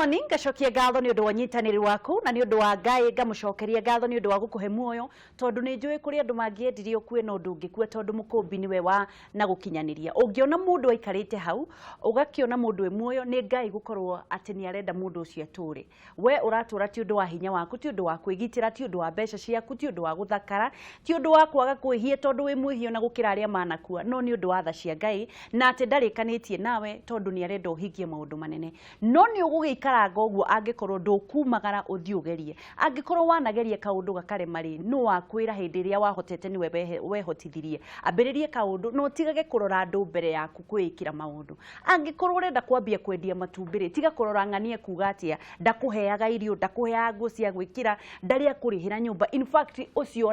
Morning, ngacokia ngatho nĩ ũndũ wa ũnyitanĩri waku na nĩ ũndũ wa Ngai, ngamũcokeria ngatho nĩ ũndũ wa gũkũhe muoyo, tondũ nĩ njũĩ kũrĩ andũ mangĩendire ũkue no ndũngĩkua, tondũ mũkũmbi nĩwe wa na gũkinyanĩria. Ũngĩona mũndũ aikarĩte hau, ũgakĩona mũndũ wĩ muoyo, nĩ Ngai gũkorwo atĩ nĩ arenda mũndũ ũcio atũre. We ũratũra ti ũndũ wa hinya waku, ti ũndũ wa kwĩgitĩra, ti ũndũ wa mbeca ciaku, ti ũndũ wa gũthakara, ti ũndũ wa kwaga kwĩhia tondũ wĩ mwĩhia ona gũkĩra arĩa manakua, no nĩ ũndũ wa tha cia Ngai na atĩ ndarĩkanĩtie nawe tondũ nĩ arenda ũhingie maũndũ manene. No nĩ ũgũgĩikaranga ũguo angĩkorwo ndũkumagara ũthiĩ ũgerie. Angĩkorwo wanageria kaũndũ gakarema rĩ, nũ wakwĩra hĩndĩ ĩrĩa wahotete nĩwe wehotithirie? Ambĩrĩria kaũndũ na ũtigage kũrora andũ mbere yaku kwĩĩkĩra maũndũ. Angĩkorwo ũrenda kwambia kwendia matumbĩ rĩ, tiga kũrora ng'ania kuga atĩa, ndakũheaga irio, ndakũheaga nguo cia gwĩkĩra, ndarĩ akũrĩhĩra nyũmba. In fact, ũcio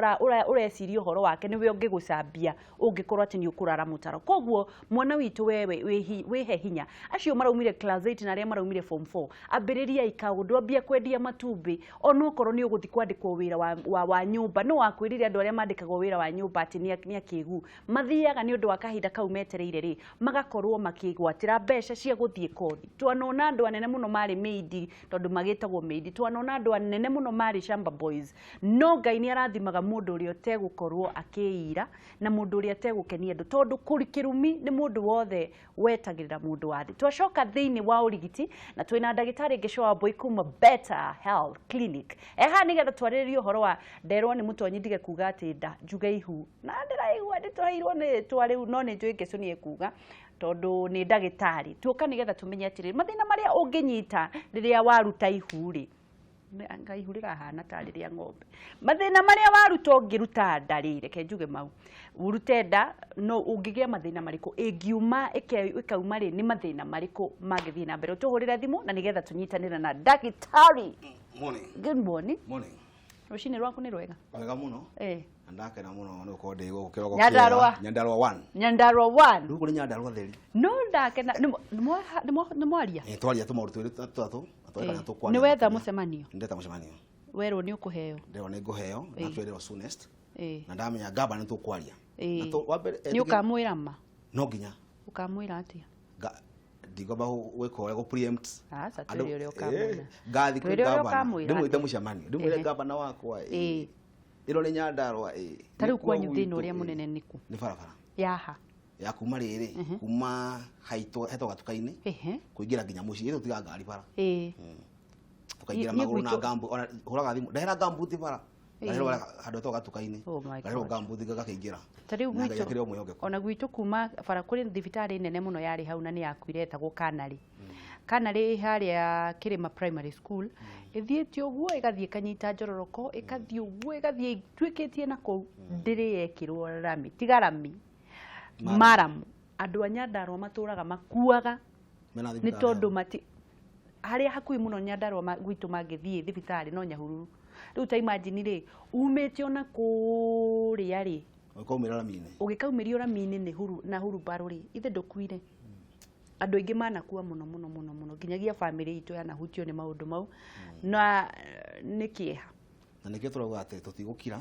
ũreciria ũhoro wake nĩwe ũngĩgũcambia ũngĩkorwo atĩ nĩ ũkũrara mũtaro. Koguo mwana witũ wewe wĩhe hinya. Acio maraumire class 8 na arĩa maraumire form 4, ambĩrĩriai kaũndũ, ambia kwendia matumbĩ, onokorwo nĩ ũgũthiĩ kwandĩkwo wĩra wa nyũmba. No wakwĩrire andũ arĩa mandĩkagwo wĩra wa nyũmba atĩ nĩ akĩgu. Mathiaga nĩ ũndũ wa kahinda kau metereire rĩ, magakorwo makĩgwatĩra mbeca cia gũthiĩ kothi. Twanona andũ anene mũno marĩ mĩindi, tondũ magĩtagwo mĩindi. Twanona andũ anene mũno marĩ shamba boys. No Ngai nĩ arathimaga mũndũ ũrĩa ũtegũkorwo akĩira na mũndũ ũrĩa ategũkenia andũ, tondũ kĩrumi nĩ mũndũ wothe wetagĩrĩra mũndũ wa thĩ. Twacoka thĩinĩ wa ũrigiti na twĩna ndagĩtarĩ Ngĩcũ wa Mbũi kuma Better Health Clinic. Eha nĩgetha twarĩrĩrie ũhoro wa nderwo nĩ mũtonyi ndige kuga atĩ nda njuge ihu, na ndĩraigua ndĩtũheirwo nĩ rĩtwa rĩu, no nĩ njũĩ Ngĩcũ nĩ ekuga tondũ nĩ ndagĩtarĩ. Tuoka nĩgetha tũmenye atĩrĩrĩ, mathĩna marĩa ũngĩnyita rĩrĩa waruta ihu rĩ, anga ihu rĩrahana tarĩ rĩa ng'ombe, mathĩna marĩa waruta ũngĩruta nda rĩ, reke njuge mau, ũrute nda no ũngĩgĩa mathĩna marĩkũ, ĩngiuma ĩkauma rĩ, nĩ mathĩna marĩkũ mangĩthiĩ na mbere. Ũtũhũrĩre thimũ na nĩgetha tũnyitanĩre na ndagĩtarĩ. Morning. Good morning. Morning. Rũcinĩ rwaku nĩ rwega? Wega mũno. Na ndakena mũno nĩ gũkorwo ndĩ gũkũ kĩroko. Nyandarũa. Kĩega. Nyandarũa 1. Nyandarũa 1. Rĩu kũrĩ Nyandarũa theri. No ndakena nĩ mwaria? Twaria tũmaũndũ twĩrĩ tũtatũ. Twekana tũkwaria. Nĩ wetha mũcemanio? Ndetha mũcemanio. Werwo nĩ ũkũheo? Nderwo nĩ ngũheo na twerwo soonest. Na ndamenya ngamba nĩ tũkwaria. Na wa mbere nĩ ũkamwĩra ma? No nginya. Ũkamwĩra atĩa? Ndigomba gwĩka ũrĩa gũ preempt. Aca, twĩre ũrĩa ũkamwĩra. Ngathi kwĩ gavana, ndĩmwĩte mũcemanio, ndĩmwĩre gavana wakwa ĩno nĩ Nyandarũa. Ta rĩu kwanyu thĩna ũrĩa mũnene nĩ kũ? Nĩ barabara. Yaha? Ya kuma rĩrĩ, kuma haitũ hetwo gatuka-inĩ kũingĩra nginya mũciĩ, ĩtũ tiga ngari bara. Tũkaingĩra magũrũ na ngambu, ona hũraga thimũ, ndehera ngambuti bara. Ngarehwo handũ hetwo gatuka-inĩ. Ngarehwo ngambuti gakĩingĩra. Ta rĩu gwitũ, ona gwitũ kuma bara kũrĩ thibitarĩ nene mũno yarĩ hau na nĩ yakuire ĩtagwo Kanarĩ. Kanarĩ harĩa Kĩrĩma Primary School, ĩthiĩte ũguo ĩgathiĩ ĩkanyita njororoko, ĩkathiĩ ũguo ĩgathiĩ ĩtuĩkĩtie na kũu, ndĩrĩ yekĩrwo rami, tiga rami, maramu. Andũ a Nyandarũa matũraga makuaga nĩ tondũ mati harĩa hakuhĩ mũno Nyandarũa gwitũ mangĩthiĩ thibitarĩ no Nyahururu. Rĩu ta imagine rĩ, umĩte ona kũrĩa rĩ, ũgĩkaumĩra rami-inĩ, ũgĩkaumĩrio rami-inĩ nĩ huru na hurumbarũ rĩ, ithe ndũkuire. Andũ aingĩ manakua mũno mũno mũno mũno, nginyagia bamĩrĩ itũ yanahutio nĩ maũndũ mau, na nĩ kĩeha. Na nĩkĩo tũrauga atĩ tũtigũkira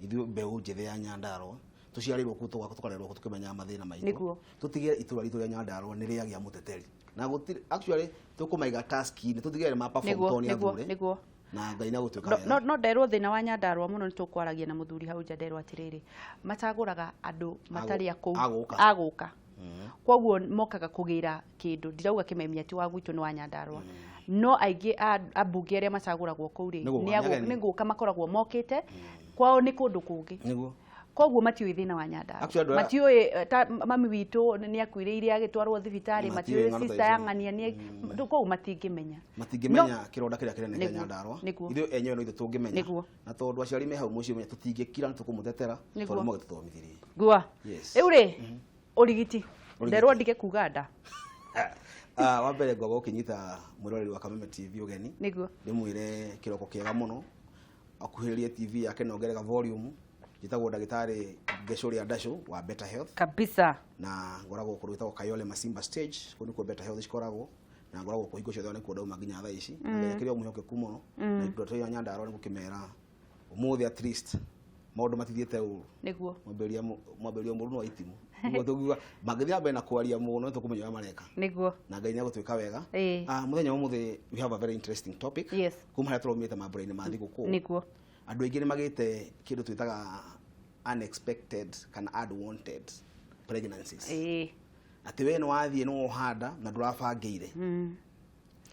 ithuĩ mbeũ njĩthĩ ya Nyandarũa, tũciarĩirwo kuo, tũkarerwo kuo, tũkĩmenyaga mathĩna maitũ. Tũtige itũra ritũ rĩa Nyandarũa nĩ rĩagĩa mũteteri. Na gũtirĩ actually tũkũmaiga task-inĩ, tũtigere ma perform tondũ nĩ athure. Na Ngai na gũtuĩka wega. No nderwo thĩna wa Nyandarũa mũno, nĩ tũkwaragia na mũthuri hau nja, nderwo atĩrĩrĩ, macagũraga andũ matarĩ a kũu agũka. Koguo mokaga kũgĩra kĩndũ, ndirauga kĩmemia ti wa gwitũ nĩ wa Nyandarũa, no aingĩ a ambunge arĩa macagũragwo kũu rĩ, nĩ gũka makoragwo mokĩte kwao nĩ kũndũ kũngĩ. Koguo matiũĩ thĩna wa Nyandarũa, matiũĩ ta mami witũ nĩ akuĩrĩire agĩtwarwo thibitarĩ, matiũĩ sister ya ng'ania nĩ koguo matingĩmenya. Matingĩmenya kĩronda kĩrĩa kĩnene kĩa Nyandarũa. Ithuĩ enyewe no ithuĩ tũngĩmenya. Na tondũ aciari me hau mũciĩ tũtingĩkira, nĩ tũkũmũtetera tondũ mũgĩtũthomithirie. Gua. Rĩu rĩ, ũrigiti. Nderwo ndige kuga nda. Wa mbere ngwamba gũkĩnyita mwĩroreri wa Kameme TV ũgeni. Ndĩmwĩre kĩroko kĩega mũno, akuhĩrĩrie TV yake na ongerera volume. Njĩtagwo ndagĩtarĩ Ngecũ rĩa Ndacũ wa Better Health. Kabisa. Na ngoragwo kũndũ gwĩtagwo Kayole Masimba Stage, kũu nĩkuo Better Health cikoragwo. Na ngoragwo kũu hingo ciothe, nĩkuo ndauma nginya thaa ici. Na Ngai akĩrĩ o mwĩhokeku mũno. Na itũra rĩa Nyandarũa nĩ gũkĩmera ũmũthĩ at least Maũndũ matithiĩte ũru. Nĩguo. Mwambĩrĩria mũru no itimũ. Ũguo tũngiuga mangĩthiĩ na mbere na kwaria mũno tũkũmenya ũrĩa mareka. Nĩguo. Na Ngai nĩegũtwĩka wega. Ĩĩ. Mũthenya wa ũmũthĩ we have a very interesting topic. Yes. Kuma harĩa tũraumĩte mambũra-inĩ ma thigũkũ. Nĩguo. Andũ aingĩ nĩ magĩte kĩndũ twĩtaga unexpected kana unwanted pregnancies. Ĩĩ. Atĩ we nĩ wathiĩ nĩ wohanda na ndũrabangĩire.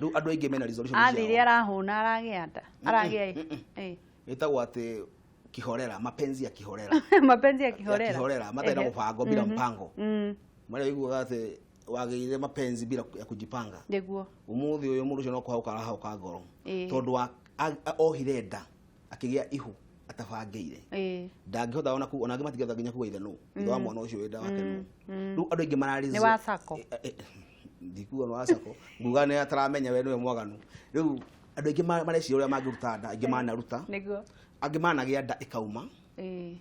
Rĩu andũ aingĩ mena resolution Athire ciao. arahũna aragĩa nda. Aragĩa. Ĩĩ. Ĩtagwo atĩ kihorera, mapenzi ya kihorera. Mapenzi ya kihorera. Ya kihorera, matarĩ na mũbango bila mpango. Marĩa ũiguaga atĩ wagĩire mapenzi bila ya kujipanga. Nĩguo. Ũmũthĩ ũyũ mũndũ ũcio no kũhauka arahauka ngoro. Ĩĩ. Tondũ wa ohire nda akĩgĩa ihu atabangĩire. Ĩĩ. Ndangĩhota ona ku ona angĩ matingĩhota nginya kuga ithe nũ. Ithe wa mwana ũcio wĩ nda wake nũ. Rĩu andũ aingĩ mara Nĩ wa sacco. Ndikuga nĩ wa sacco. Nguga nĩ ataramenya we nĩwe mwaganu. Rĩu andũ aingĩ mareciria ũrĩa mangĩruta nda, angĩ manaruta. Nĩguo. Angĩ managĩa nda ĩkauma. Ĩĩ.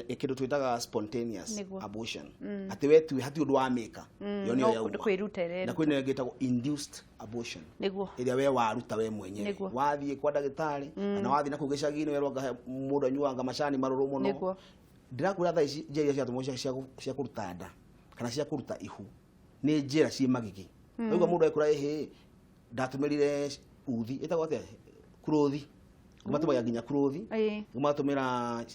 Kĩndũ twĩtaga spontaneous Nĩguo. abortion. Atĩ we tuĩ hatirĩ ũndũ wamĩka. Yo nĩyo No yauma. kwĩruta ĩreruta. Na kwĩna ĩngĩ ĩtagwo induced abortion. Nĩguo. Ĩrĩa we waruta we mwenyewe. Nĩguo. Wathiĩ kwa ndagĩtarĩ kana wathiĩ na kũu gĩcagi-inĩ werwo anga mũndũ anyuanga macani marũrũ mũno. Nĩguo. Ndĩrakwĩra thaa ici njĩra iria ciratũmwo cia kũruta nda kana cia kũruta ihu nĩ njĩra ciĩ magigi. Ũguo mũndũ ekwĩra ĩhĩ ndatũmĩrire uthi ĩtagwo atĩa kurothi. Matũmagia nginya kurothi. Ĩĩ. Matũmĩra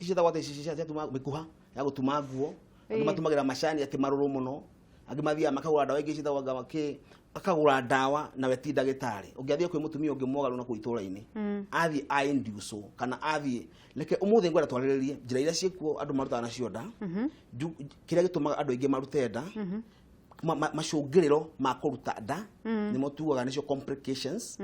ici ciĩtagwo atĩa ici cia tuma mĩkuha ya gũtuma nguo. Angĩ Ĩĩ. matũmagĩra macani atĩ marũrũ mũno. Angĩ mathiaga makagũra ndawa ingĩ ciĩtagwo anga kĩ akagũra ndawa na we ti ndagĩtarĩ. Ũngĩathiĩ kwĩ mũtumia ũngĩ mwaganu na kũu itũũra-inĩ athiĩ a induce kana athiĩ reke ũmũthĩ ngwenda twarĩrĩrie njĩra iria ciĩkuo andũ marutaga nacio nda. Kĩrĩa gĩtũmaga andũ aingĩ marute nda macũngĩrĩro ma kũruta nda nĩmo tugaga nĩcio complications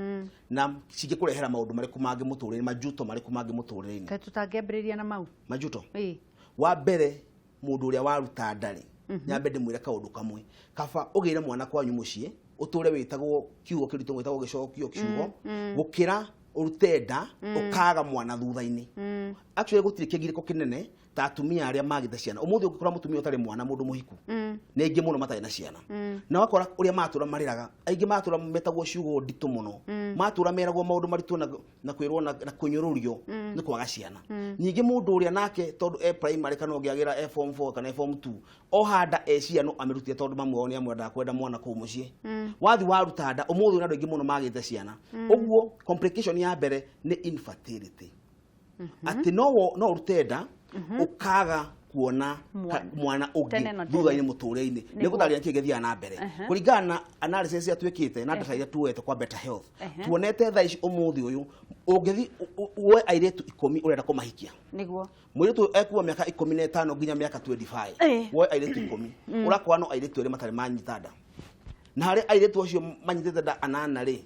na cingĩkũrehera maũndũ marĩkũ mangĩ mũtũrĩre-inĩ, majuto marĩkũ mangĩ mũtũrĩre-inĩ. Kaĩ tũtangĩambĩrĩria na mau? Majuto. Ĩĩ. Wa mbere mũndũ ũrĩa waruta nda rĩ, nyambe ndĩmwĩre kaũndũ kamwe. Kaba ũgĩre mwana kwanyu mũciĩ, ũtũre wĩtagwo kiugo kĩritũ gwĩtagwo gĩcokio kiugo, gũkĩra ũrute nda ũkaga mwana thutha-inĩ. Actually gũtirĩ kĩgirĩko kĩnene ta atumia arĩa magĩte ciana. Ũmũthĩ ũngĩkora mũtumia ũtarĩ mwana mũndũ mũhiku, nĩ aingĩ mũno matarĩ na ciana. Na wakora ũrĩa matũra marĩraga, aingĩ matũra metagwo ciugo nditũ mũno. Matũra meragwo maũndũ maritũ na kwĩrwo na kũnyũrũrio nĩ kwaga ciana. Ningĩ mũndũ ũrĩa nake tondũ e primary kana ũngĩagĩra e form 4 kana e form 2, oha nda e ciana amĩrutire tondũ mamu wao nĩ amwendaga kwenda mwana kũu mũciĩ. Wathi waruta nda, ũmũthĩ ũrĩa andũ aingĩ mũno magĩte ciana. Ũguo complication ya mbere nĩ infertility. Atĩ no ũrute nda ũkaga kuona mwana ũngĩ Tene na tene. thutha-inĩ mũtũrĩre-inĩ. Nĩ gũtarĩria nĩkĩ gĩthiaga na mbere. Kũringana na analysis iria twĩkĩte na data iria tuoete kwa Better Health, tuonete thaa ici ũmũthĩ ũyũ ũngĩthiĩ woe airĩtu 10 ũrenda kũmahikia. Nĩguo. Mũirĩtu ũyũ ekuuma mĩaka 15 nginya mĩaka 25. Woe airĩtu 10. Ũrakora no airĩtu erĩ matarĩ manyita nda. Na harĩ airĩtu acio manyitĩte nda anana rĩ,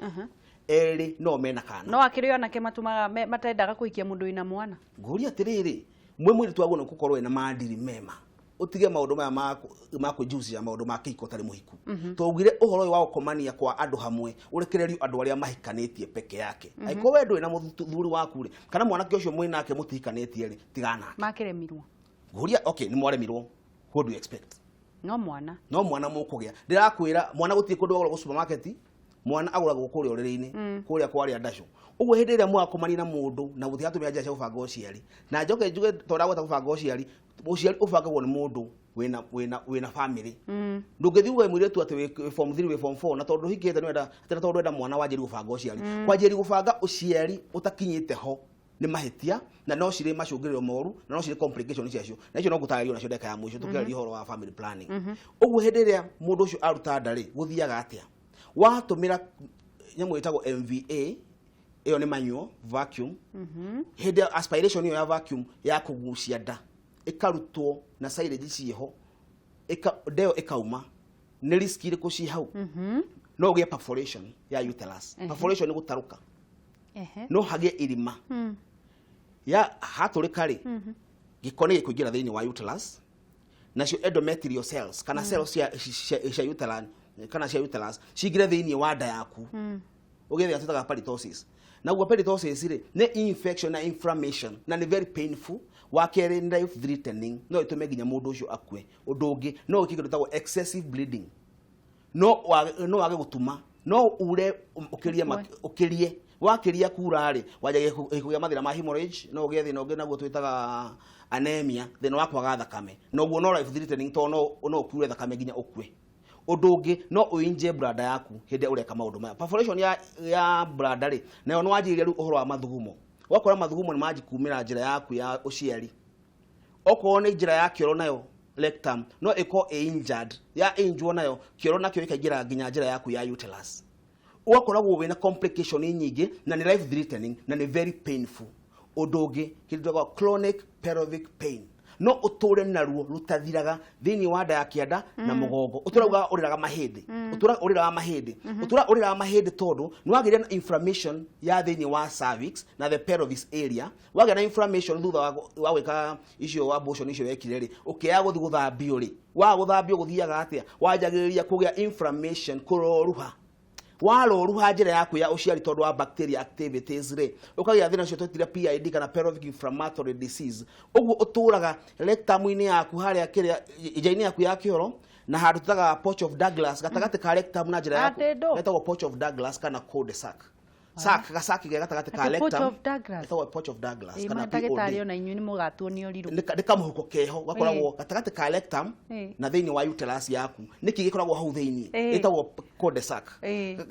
erĩ no mena kana. No akĩrĩ anake matũmaga matendaga kũhikia mũndũ wĩna mwana. Ngũria atĩrĩrĩ, mwe mũirĩtu waguo nĩ gũkorwo ena maadili mema. Ũtige maũndũ maya ma kwĩjihusisha maũndũ ma kĩhiko ũtarĩ mũhiku. Twaugire ũhoro ũyũ wa gũkomania kwa andũ hamwe ũrekererio andũ arĩa mahikanĩtie peke yake. Angĩkorwo we ndũrĩ na mũthuri waku rĩ, kana mwanake ũcio mwĩ nake mũtihikanĩtie rĩ, tigana nake. Makĩremirwo. Ngũria, okay, nĩ mwaremirwo. What do you expect? No mwana. No mwana mũkũgĩa. Ndĩrakwĩra mwana gũtirĩ kũndũ agũragwo supermarket, mwana agũragwo kũrĩa ũrĩrĩ-inĩ, kũrĩa kwa arĩa ndacũ. Ũguo hĩndĩ ĩrĩa mwakomania na mũndũ na mũtiratũmĩra njĩra cia gũbanga ũciari, na njoke njuge tondũ ndagweta gũbanga ũciari, ũciari ũbangagwo nĩ mũndũ wĩna family. Ndũngĩthiĩ uge mũirĩtu atĩ wĩ form 3, wĩ form 4, na tondũ ndũhikĩte nĩwenda, atĩ na tondũ ndwenda mwana wanjĩrĩrie gũbanga ũciari. Kwanjĩrĩria gũbanga ũciari ũtakinyĩte ho nĩ mahĩtia, na no cirĩ macũngĩrĩro moru, na no cirĩ complication ciacio. Na icio no ngũtarĩrio nacio ndagĩka ya mũico tũkĩarĩria ũhoro wa family planning. Ũguo hĩndĩ ĩrĩa mũndũ ũcio aruta nda rĩ, gũthiaga atĩa? Watũmĩra nyamũ ĩtagwo MVA, ĩyo nĩ manual vacuum. Hĩndĩ ya aspiration ĩyo ya vacuum ya kũgucia nda, ĩkarutwo na silage ciĩho, nda ĩyo ĩkauma. Nĩ risk irĩkũ ciĩ hau? No ũgĩe perforation ya uterus. Perforation nĩ gũtarũka. No hagĩe irima. Ya hatũrĩka rĩ, gĩko nĩ gĩkũingĩra thĩinĩ wa uterus, nacio endometrial cells kana cells cia uterus kana cia uterus cingĩre thĩinĩ wa nda yaku. Ũgĩe thĩna twĩtaga peritosis. Naguo peritosis rĩ, nĩ infection na inflammation na nĩ very painful. Wa kerĩ nĩ life threatening, no ĩtũme nginya mũndũ ũcio akue. Ũndũ ũngĩ no ũke kĩndũ gĩtagwo excessive bleeding. No wage gũtuma, no ure ũkĩrie Ũkue. ũkĩrie Wakĩria kura rĩ, wanjagia kũgĩa mathĩna ma hemorrhage, no ũgĩe thĩna ũngĩ naguo twĩtaga anemia, thĩna wa kwaga thakame. Na ũguo no life threatening, tondũ no ũkure thakame nginya ũkue. Ũndũ ũngĩ, no ũinje bladder yaku hĩndĩ ĩrĩa ũreka maũndũ maya. Perforation ya bladder rĩ, nayo nĩ wanjĩrĩria rĩu ũhoro wa mathugumo. Ũgakora mathugumo nĩ manji kumĩra njĩra yaku ya ũciari. Okorwo nĩ njĩra ya kĩoro nayo rectum no ĩkorwo ĩ injured, ya injwo nayo kĩoro nakĩo gĩkaingĩra nginya njĩra yaku ya uterus. Ũgakoragwo wĩna complication nyingĩ na nĩ life threatening na nĩ very painful. Ũndũ ũngĩ, kĩndũ twĩtaga chronic pelvic pain, no ũtũre na ruo rũtathiraga thĩinĩ wa nda ya kĩanda na mũgongo. Ũtũra ugaga ũrĩraga mahĩndĩ, ũtũra ũrĩraga mahĩndĩ, ũtũra ũrĩraga mahĩndĩ tondũ nĩ wagĩire na inflammation ya thĩinĩ wa cervix na the pelvis area. Wagĩa na inflammation thutha wa gwĩka icio abortion icio wekire rĩ, ũkĩaga gũthiĩ gũthambio rĩ, waga gũthambio gũthiaga atĩa? Wanjagĩrĩria kũgĩa inflammation, kũroruha. Waroruha njĩra yaku ya ũciari tondũ wa bacteria activities rĩ, ũkagĩa thĩna ũcio twetire PID kana pelvic inflammatory disease. Ũguo ũtũraga rectum-inĩ yaku harĩa kĩrĩa nja-inĩ yaku ya kĩoro na handũ tũtaga pouch of Douglas, gatagatĩ ka rectum na njĩra yaku Atĩ ndũ? getagwo pouch of Douglas kana cul-de-sac. Sac, gacaki ge gatagatĩ ka Atĩ pouch rectum of Douglas? Getagwo pouch of Douglas Ĩ, kana mandagĩtarĩ POD. ona inyuĩ nĩ mũgatuonio rirũ. Nĩ kamũhuko keho gakoragwo gatagatĩ ka rectum na thĩinĩ wa uterus yaku. Nĩkĩ gĩkoragwo hau thĩinĩ? Ĩtagwo cul-de-sac.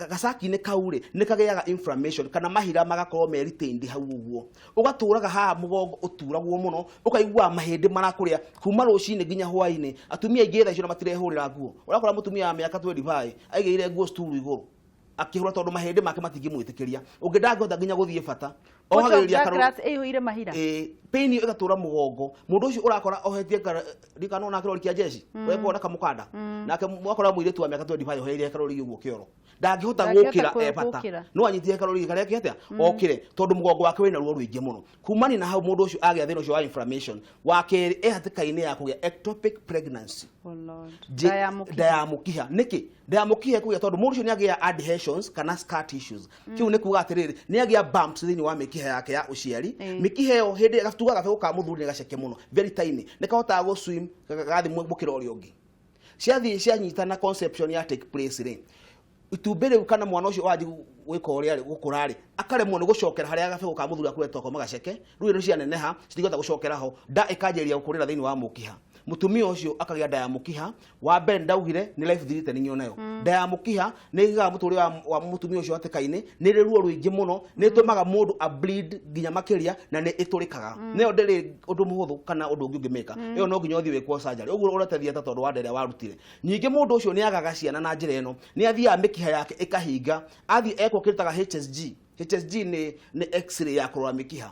Gacaki-inĩ kau rĩ, nĩ kagĩaga inflammation kana mahira magakorwo me retained hau ũguo. Ũgatũraga haha mũgongo ũturagwo mũno, ũkaiguaga mahĩndĩ marakũrĩa kuma rũcinĩ nginya hwainĩ. Atumia aingĩ thaa icio na matirehũrĩra nguo. Ũrakora mũtumia wa mĩaka 25 aigĩrĩire nguo sturu igũrũ akĩhũra tondũ mahĩndĩ make matingĩmwĩtĩkĩria. Ũngĩ ndangĩhota nginya gũthiĩ bata. Pouch of Ohagĩrĩria Douglas ĩihũire mahira. Pain ĩyo ĩgatũra mũgongo. Mũndũ ũcio ũrakora ohetie ndikana ona kĩrori kĩa jeshi, ũrĩa na kamũkanda. Nake ũgakora mũirĩtu wa mĩaka 25 oheire karori ũguo kĩoro. Ndangĩhota Ndangĩhota gũkĩra e bata. gũkĩra. No anyitire karori karĩa ke atĩa? Okĩre tondũ mũgongo wake wĩna ruo rũingĩ mũno. Kumania na hau mũndũ ũcio agĩa thĩna ũcio wa inflammation. Wa kerĩ, e hatĩka-inĩ ya kũgĩa ectopic pregnancy. Oh Lord. Nda ya mũkiha. Nda ya mũkiha. Nĩkĩ? Nda ya mũkiha ĩkũgĩa tondũ mũndũ ũcio nĩ agĩa adhesions kana scar tissues. Kĩu nĩ kuga atĩrĩrĩ, nĩ agĩa bumps thĩinĩ wa mĩkiha yake ya ũciari. Mĩkiha ĩyo hĩndĩ ĩrĩa tugaga gabegũ ka mũthuri nĩ gaceke mũno, very tiny, nĩ kahotaga gũ swim gathiĩ mũkĩra ũrĩa ũngĩ. Ciathiĩ cianyitana conception ya take place rĩ, itumbĩ rĩu kana mwana ũcio wanjia gwĩka ũrĩa rĩ, gũkũra rĩ, akaremwo nĩ gũcokera harĩa gabegũ ka mũthuri akoretwo akoma gaceke. Rĩu ĩno cianeneha citingĩhota gũcokera ho, nda ĩkanjĩrĩria gũkũrĩra thĩinĩ wa mũkiha. Mũtumia ũcio akagĩa nda ya mũkiha. Wa mbere ndaugire nĩ life threatening onayo. Nda ya mũkiha nĩ ĩigaga mũtũrĩre wa mũtumia ũcio hatĩka-inĩ, nĩ ĩrĩ ruo rũingĩ mũno, nĩ ĩtũmaga mũndũ a bleed nginya makĩria na nĩ ĩtũrĩkaga. Nayo ndĩrĩ ũndũ mũhũthũ kana ũndũ ũngĩ ũngĩmĩka. Ĩyo no nginya ũthiĩ wĩkwo surgery. Ũguo ũrete theatre tondũ wa nda ĩrĩa warutire. Ningĩ mũndũ ũcio nĩ agaga ciana na njĩra ĩno, nĩ athiaga mĩkiha yake ĩkahinga, athiĩ ekwo kĩndũ ta HSG. HSG nĩ x-ray ya kũrora mĩkiha.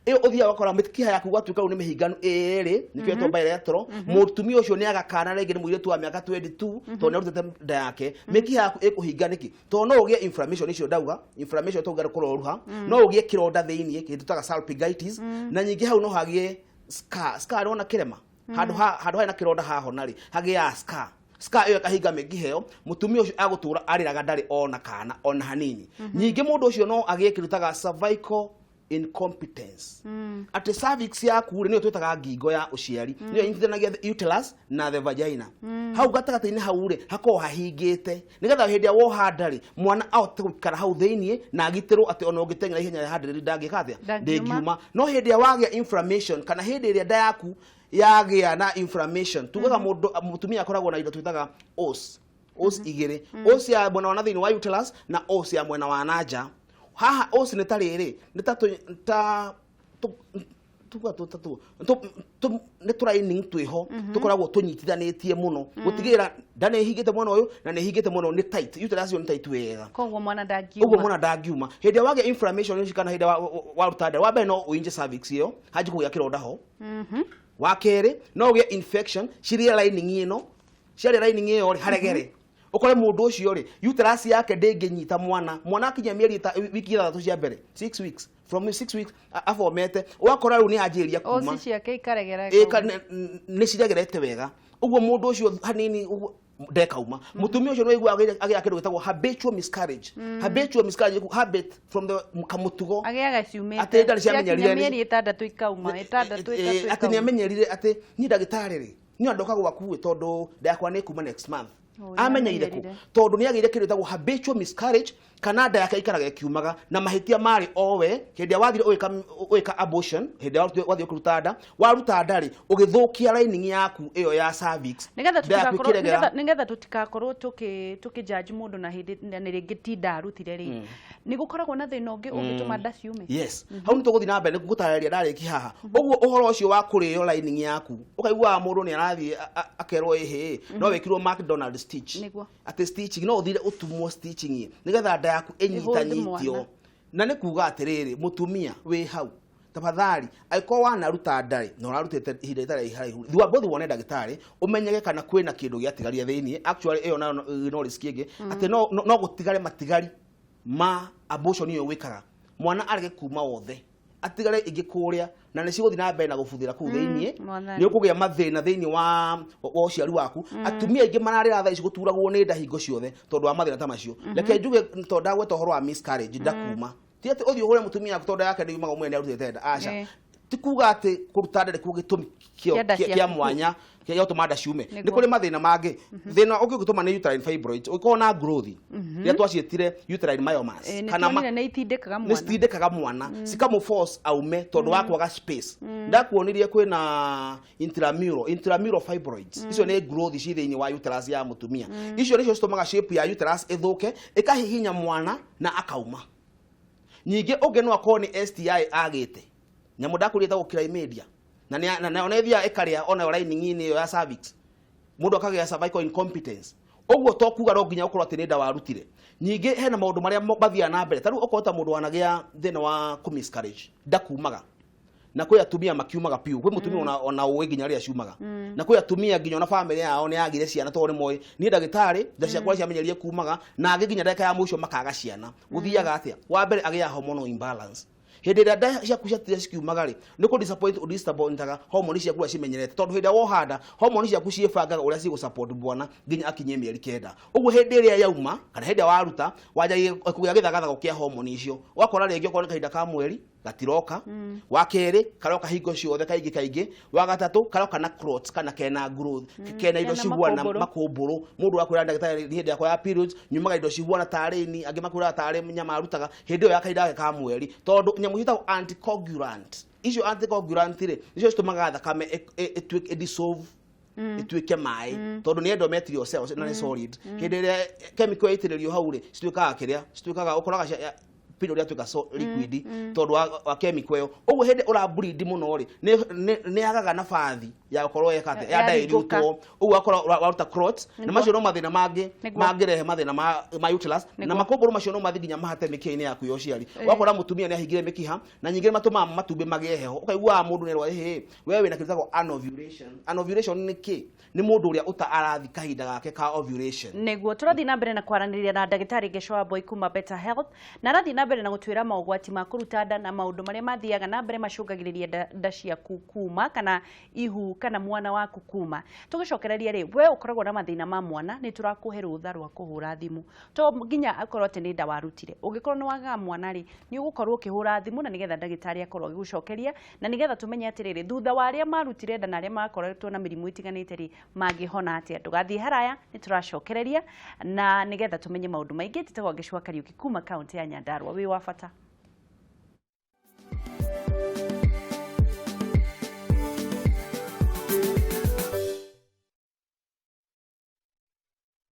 Ĩyo ũthiaga ũgakora mĩkiha yaku gwatuĩka rĩu nĩ mĩhinganu ĩrĩ, nĩkĩo ĩtagwo bilateral. Mũtumia ũcio nĩ aga kana rĩngĩ nĩ mũirĩtu wa mĩaka 22 tondũ nĩ arutĩte nda yake. Mĩkiha yaku ĩkũhinga nĩkĩ? Tondũ no ũgĩe inflammation icio ndauga, inflammation tauga nĩ kũroruha, no ũgĩe kĩronda thĩinĩ, kĩndũ tũtaga salpingitis, na nyingĩ hau no hagĩe scar. Scar nĩ wona kĩrema? Handũ harĩ na kĩronda hahona rĩ, hagĩaga scar. Scar ĩyo ĩkahinga mĩkiha ĩyo, mũtumia ũcio agũtũra arĩraga ndarĩ ona kana ona hanini. Ningĩ mũndũ ũcio no agĩe kĩndũ tũtaga cervical incompetence. Atĩ cervix yaku rĩ, nĩyo twĩtaga ngingo ya ũciari, nĩyo ĩnyitithanagia the uterus na the vagina. Hau gatagatĩ-inĩ hau rĩ, hakoragwo hahingĩte nĩgetha hĩndĩ ĩrĩa woha nda rĩ, mwana ahote gũikara hau thĩinĩ na agitĩrwo atĩ ona ũngĩteng'era ihenya rĩa 100 ndangĩka atĩa? Ndangiuma. Ndĩngiuma. No hĩndĩ ĩrĩa wagĩa inflammation kana hĩndĩ ĩrĩa nda yaku yagĩa na inflammation, tugaga mũtumia akoragwo na indo twĩtaga os, os igĩrĩ, os ya mwena wa na thĩinĩ wa uterus na os ya mwena wa na nja. Haha os nĩ ta rĩrĩ, nĩ ta ta tuga tũ ta tũ tũ nĩ tũraining twĩho tũkoragwo tũnyitithanĩtie mũno gũtigĩrĩra nda nĩ ĩhingĩte mwena ũyũ na nĩ ĩhingĩte mwena ũyũ, nĩ tight, uterus ĩyo nĩ tight wega. Koguo mwana ndangiuma. Ũguo mwana ndangiuma. Hĩndĩ ĩrĩa wagĩa inflammation ici kana hĩndĩ ĩrĩa waruta nda, wa mbere no ũinje cervix ĩyo, hanji kũgĩa kĩronda ho. Wa kerĩ no ũgĩe infection cirĩe lining ĩno, ciarĩa lining ĩyo rĩ, haregere. Ũkore mũndũ ũcio rĩ, uterus yake ndĩngĩnyita mwana. Mwana akinya mĩeri wiki ithathatũ cia mbere, 6 weeks, from 6 weeks abomete, ũgakora rĩu nĩ anjĩrĩria kuma. Oci ciake ikaregera. Ĩka nĩ ciregerete wega. Ũguo mũndũ ũcio hanini ũguo ndekauma. Mũtumia ũcio nĩ waiguaga agĩa kĩndũ gĩtagwo habitual miscarriage. Habitual miscarriage, habit from the kamũtugo. Agĩaga ciumĩte. Atĩ ndarĩ ciamenyerire Ciakinya mĩeri ĩtandatũ ikauma, ĩtandatũ, ĩtatũ Atĩ nĩ ikauma. amenyerire atĩ niĩ ndagĩtarĩ rĩ, niĩ ndoka gwaku ĩ tondũ nda yakwa nĩ kuma next month. Amenyeire kũ? Tondũ nĩ agĩire kĩndũ gĩtagwo habitual miscarriage, kana nda yake ikaraga ĩkiumaga, na mahĩtia marĩ owe hĩndĩ ĩrĩa wathire ũgĩka abortion, hĩndĩ ĩrĩa wathire ũkĩruta nda, waruta nda rĩ, ũgĩthũkia lining yaku ĩyo ya cervix. Nĩgetha tũtikakorwo tũkĩ judge mũndũ na hĩndĩ na nĩ rĩngĩ ti nda arutire rĩ, nĩ gũkoragwo na thĩna ũngĩ ũngĩtũma nda ciume? Yes, hau nĩ tũgũthiĩ na mbere gũtarĩria ndarĩki haha. Ũguo ũhoro ũcio wa kũrĩo lining yaku, ũkaiguaga mũndũ nĩ arathiĩ akerwo ĩhĩ no wĩkirwo McDonald stitch. Atĩ stitching no ũthire ũtumwo stitching nĩgetha nda yaku ĩnyitanyitio. Mwana. Na nĩ kuga atĩrĩrĩ, mũtumia wĩ hau, tafadhali, angĩkorwo wanaruta nda rĩ, na ũrarutĩte ihinda rĩtarĩ iraihu, thiĩ wone ndagĩtarĩ, ũmenyeke kana kwĩna kĩndũ gĩatigaria thĩiniĩ. Actually ĩyo nayo no risk ĩngĩ, atĩ no gũtigare matigari ma abortion ĩyo wĩkaga, mwana arege kuma wothe, atigare ingĩ kũrĩa, na nĩ cigũthiĩ na mbere na gũbuthĩra kũu thĩiniĩ. Mwathani. Nĩ ũkũgĩa mathĩna thĩiniĩ wa ũciari waku. Atumia aingĩ mararĩra thaa ici gũturagwo nĩ nda hingo ciothe tondũ wa mathĩna ta macio. Reke njuge, tondũ ndagweta ũhoro wa miscarriage, nda kuma, ti atĩ ũthiĩ ũhũre mũtumia waku tondũ yake ndĩumaga, ũmwe nĩ arutĩte nda, aca. Ti kuga atĩ kũruta nda nĩkuo gĩtũmi Kĩa nda kĩa ciaku. Mwanya kĩa gũtũma nda ciume. Nĩ kũrĩ mathĩna mangĩ. Thĩna ũngĩ ũngĩtũma nĩ uterine fibroids, ũngĩkorwo na growth rĩrĩa twaciĩtire uterine myomas. Nĩ Kana tuonire nĩ itindĩkaga nĩ mwana. Citindĩkaga mwana, cikamũ aume tondũ wa kwaga space. Ndakuonirie kwĩna intramural fibroids. Icio nĩ growth ci thĩinĩ wa uterus ya mũtumia. Icio nĩcio citũmaga shape ya uterus ĩthũke, ĩkahihinya mwana na akauma. Ningĩ ũngĩ no akorwo nĩ STI agĩte, nyamũ ndakwĩrire ĩtagwo chlamydia, na ona ĩthiaga ĩkarĩa onayo lining-inĩ ĩyo ya cervix, mũndũ akagĩa cervical incompetence. Ũguo to kuga no nginya ũkorwo atĩ nĩ nda warutire. Ningĩ hena maũndũ marĩa mathiaga na mbere, ta rĩu okorwo ta mũndũ wanagĩa thĩna wa kũ miscarriage, nda kumaga, na kwĩ atumia makiumaga piũ, kwĩ mũtumia ona ũĩ nginya rĩrĩa ciumaga, na kwĩ atumia nginya ona famĩlĩ yao nĩ yagire ciana tondũ nĩ moĩ niĩ ndagĩtarĩ nda ciakwa ciamenyerie kumaga, na angĩ nginya ndagĩka ya mũico makaga ciana. Gũthiaga atĩa? Wa mbere agĩa hormonal imbalance. Hĩndĩ ĩrĩa nda ciaku ciatire cikiumaga rĩ, nĩ kũ disappoint ũdisappointaga hormone ciaku ũrĩa cimenyerete, tondũ hĩndĩ ĩrĩa woha nda, hormone ciaku ciĩbangaga ũrĩa cigũ support mwana nginya akinyie mĩeri 9. Ũguo hĩndĩ ĩrĩa yauma kana hĩndĩ ĩrĩa waruta, wanjagia kũgĩa gĩthagathago kĩa hormone icio, ũgakora rĩngĩ okorwo nĩ kahinda ka mweri gatiroka, wa kerĩ karoka hingo ciothe kaingĩ kaingĩ, wa gatatũ karoka na clots kana kena growth, kena indo Kena cihuana makũmbũrũ. Makũmbũrũ. Mũndũ akwĩra, "Ndagĩtarĩ, hĩndĩ yakwa ya periods nyumaga indo cihuana tarĩ ini." Angĩ makwĩraga tarĩ nyama arutaga hĩndĩ ĩyo ya kahinda gake ka mweri, tondũ nyamũ ciĩtagwo anticoagulant. Icio anticoagulant rĩ, nĩcio citũmaga thakame ĩtuĩke dissolve, ĩtuĩke maĩ, tondũ nĩ endometrial cells na nĩ solid. Hĩndĩ ĩrĩa chemical yaitĩrĩrio hau rĩ, cituĩkaga kĩrĩa cituĩkaga, ũkoraga period yatuĩka so liquid tondũ wa chemical ĩyo. Ũguo hĩndĩ ũra bleed mũno rĩ, nĩ yagaga nabathi ya gũkorwo eka atĩa ya Yarigũka. dilutwo. Ũguo wakorwo waruta clots, na macio no mathĩna mangĩ mangĩrehe mathĩna ma uterus na makũmbũrũ macio no mathiĩ nginya mahate mĩkiha-inĩ yaku ya ũciari. Wakora mũtumia nĩ ahingire mĩkiha, na nyingĩ nĩ matũmaga matumbĩ magĩe heho. Ũkaiguaga mũndũ nĩ ĩhĩ we wĩna kĩndũ gĩtagwo anovulation. Anovulation nĩ kĩ? Nĩ mũndũ ũrĩa ũta arathi kahinda gake ka ovulation. Nĩguo tũrathiĩ na mbere na kwaranĩria na ndagĩtarĩ Gecwa Wambui kuma Better Health, na arathiĩ na mbere na gũtwĩra mogwati ma kũruta nda na maũndũ marĩa mathiaga na mbere macũngagĩrĩria nda ciaku kuma, kana ihu kana mwana waku kuma. Tũgĩcokereria rĩ, we ũkoragwo na mathĩna ma mwana, nĩ tũrakũhe rũtha rwa kũhũra thimũ. To nginya akorwo atĩ nĩ nda warutire, ũngĩkorwo nĩ wagaga mwana rĩ, nĩ ũgũkorwo ũkĩhũra thimũ na nĩgetha ndagĩtarĩ akorwo agĩgũcokeria, na nĩgetha tũmenye atĩrĩrĩ, thutha wa arĩa marutire nda na arĩa makoretwo na mĩrimũ ĩtiganĩte rĩ, mangĩhona atĩa. Ndũgathiĩ haraya, nĩ tũracokereria na nĩgetha tũmenye maũndũ maingĩ. Njĩtagwo Gĩcua Kariũki kuma kaũntĩ ya Nyandarua. Wĩ wa bata.